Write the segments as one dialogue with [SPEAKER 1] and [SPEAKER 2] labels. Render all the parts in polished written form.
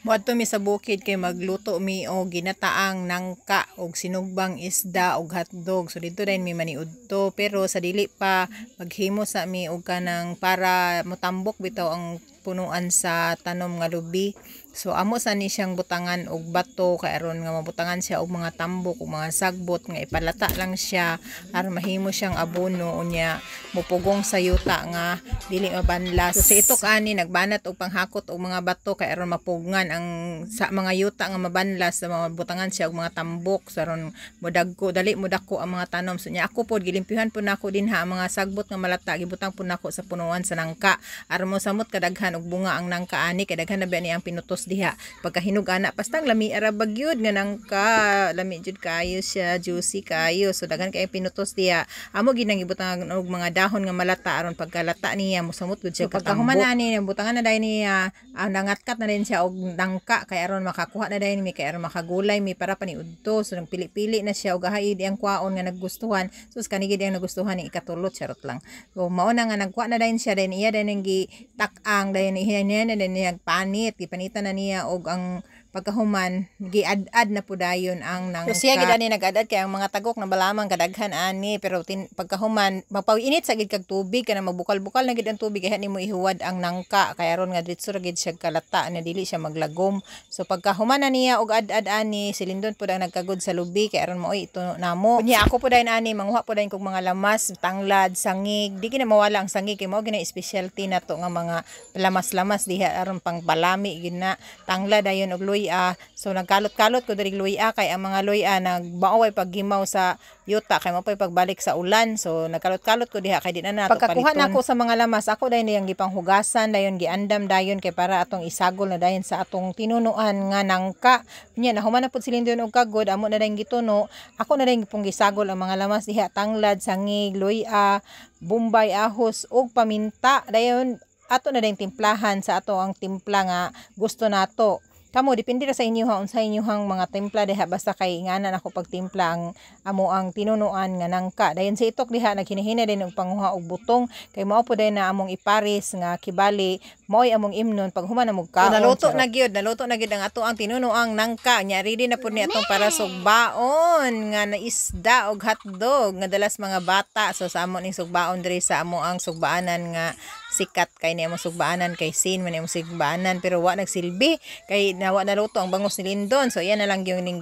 [SPEAKER 1] Moadto mi sa bukid kay magluto mi og ginataang nangka og sinugbang isda og hotdog. So didto dayon mi maniudto, pero sa dili pa maghimo sa mi og kanang para motambok bitaw ang punuan sa tanom nga lubi. So amo sa ni siyang butangan og bato kay aron nga mabutangan siya og mga tambok ug mga sagbot nga ipalata lang siya aron mahimo siyang abono, unya mupugong sa yuta nga dili mabanlas. So si itok ani nagbanat og panghakot og mga bato kay aron mapugngan ang sa mga yuta nga mabanlas sa mga butangan siya og mga tambok sa aron modagko, dali modako ang mga tanom. So nya ako pod gilimpyuhan pod nako dinha ang mga sagbot nga malata, gibutang pod nako sa punuan sa nangka aron mosamot kadaghan og bunga ang nangka ani kay daghan na ba ni ang pinutos diha. Pagkahinog ana, pastang lami ara bagyod nga nangka, lami jud kayo siya, juicy kayo. So daghan kay pinutos diha, amo gid nang gibutang og mga dahon nga malata aron pagkalata niya mosamot gud siya. So pagkahuman ani, butangan na dayon niya ang nangatkat na din siya og nangka kay aron makakuha na dayon mi, kay aron makagulay mi para paniudto. So nagpili-pili na siya og ahay di ang kwaon nga naggustuhan. So kani gid ang nagustuhan ni ikatulo, charot lang. So mao na nga nagkuha na dayon siya, dayon iya dayon ang gitak-ang, dayon iya niya na dayon niya panit, gipanitan na niya og ang pagkahuman giad-ad na pudayon ang nangka. So siya gid ani nag-ad-ad kay ang mga tagok na balamang kadaghan ani, pero pagkahuman mapainit sa gid kag tubig kana magbukal-bukal na gid ang tubig kay nimo ihuwad ang nangka kay aron nga diretso ra gid siya kalata na dili siya maglagom. So pagkahuman na niya og ad-ad ani, si Lindon pud ang nagkagod sa lubi kay aron maoy ito namo. Unya ako pud dayon ani manguha pud dayon kog mga lamas, tanglad, sangig. Di gid na mawala ang sangig kay mao gid na specialty nato nga mga lamas-lamas diha aron pangbalami gid na tanglad dayon og luya. So nagkalot-kalot ko diri luya kay ang mga luya nagbaaway paggimaw sa yuta kay mao pay pagbalik sa ulan. So nagkalot-kalot ko diha kay di na nato pagkakuha nako sa mga lamas, ako dayon yang gipanghugasan dayon, giandam dayon kay para atong isagol na dayon sa atong tinunuan nga nangka. Nya nahuman na pud si Lindon og kagod, amo na dayon gituno, ako na dayon gipong gisagol ang mga lamas diha, tanglad, sangig, luya, bombay, ahos ug paminta. Dayon ato na dayon timplahan sa ato ang timpla nga gusto nato. Kamo depende ra sa inyo ha unsa inyohang mga timpla diha, basta kay ingana nako pagtimpla ang amo ang tinunuan nga nangka. Dayon si itok diha naghinihina din og panguha og butong kay mao po dayon na among iparis nga kibali mao'y among imnon pag human amog kaon. So, naluto na gyud, naluto na gyud ang ato ang tinunuang nangka. Nya ready na pud ni atong para sugbaon nga na isda og hotdog nga dalas mga bata. So sa amo ning sugbaon diri sa amo ang sugbaanan nga sikat kay ni among sugbaanan kay sin man among sugbaanan, pero wa nagsilbi kay nawa naluto ang bangus ni Lindon. So iyan na lang yung ning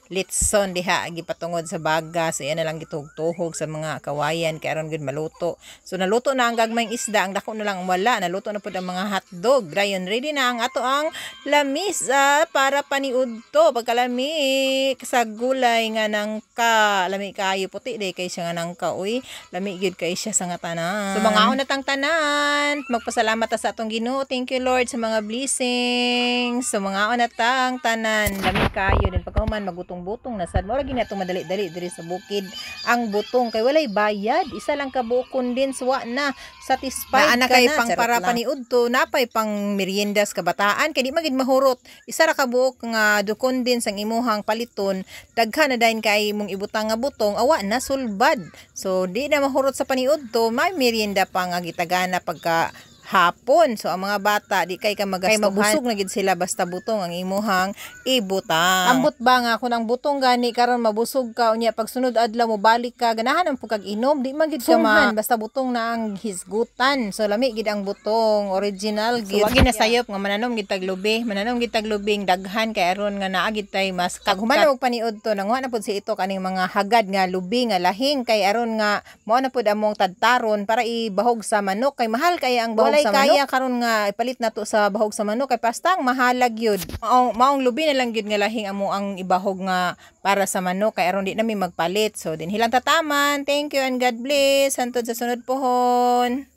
[SPEAKER 1] litson diha gipatungod sa baga. So iyan na lang gituhog-tuhog sa mga kawayan kay aron gud maluto. So naluto na ang gagmayng isda, ang dako na lang ang wala. Naluto na pud ang mga hotdog. Dayon ready na ang ato ang lamisa para paniudto. Pagkalami sa gulay nga nangka, lami kayo, puti day kay siya nga nangka, uy, lami gyud kay siya sa nga tanan. So mga na tang tanan, magpasalamat ta sa atong Ginoo. Thank you, Lord, sa mga blessings. So mga na tang tanan, lami kayo din. Pagkahuman magutong-butong na sad, mao ra gyud atong madali-dali diri sa bukid ang butong kay walay bayad, isa lang ka buok condense, wa na satisfied
[SPEAKER 2] Naa na
[SPEAKER 1] ka
[SPEAKER 2] kay
[SPEAKER 1] na.
[SPEAKER 2] Pang
[SPEAKER 1] Charot
[SPEAKER 2] para
[SPEAKER 1] lang.
[SPEAKER 2] Paniudto, napay pang meriendas kabataan kay di magid mahurot. Isa ra ka buok nga do condense ang imuhang paliton, daghan na dayon kay imong ibutang nga butong, awa na sulbad. So di na mahurot sa paniudto, may merienda pa nga gitagana pagka hapon. So ang mga bata di kay ka magastuhan. Kay mabusog na gid sila basta butong ang imuhang ibutang. Ambot ba nga kung ang butong gani karon mabusog ka, unya pag sunod adlaw mo balik ka, ganahan ang pud kag inom, di man gid ka ma basta butong na ang hisgutan. So lami gid ang butong, original gid. So wag na sayop nga mananom gid tag lubi, mananom gid tag lubing daghan kay aron nga naa gid tay mas kat. Human og paniudto, nanguha na pud si ito kaning mga hagad nga lubi nga lahing kay aron nga mao na pud among tadtaron para ibahog sa manok kay mahal kay ang bahog
[SPEAKER 1] Walay
[SPEAKER 2] sa
[SPEAKER 1] kaya
[SPEAKER 2] manok karon nga ipalit nato sa bahog sa manok kay pastang mahalag yun. Maong lubi na lang gyud nga lahing amo ang ibahog nga para sa manok kay aron di nami magpalit. So dinhi lang tataman. Thank you and God bless. Hantod sa sunod pohon.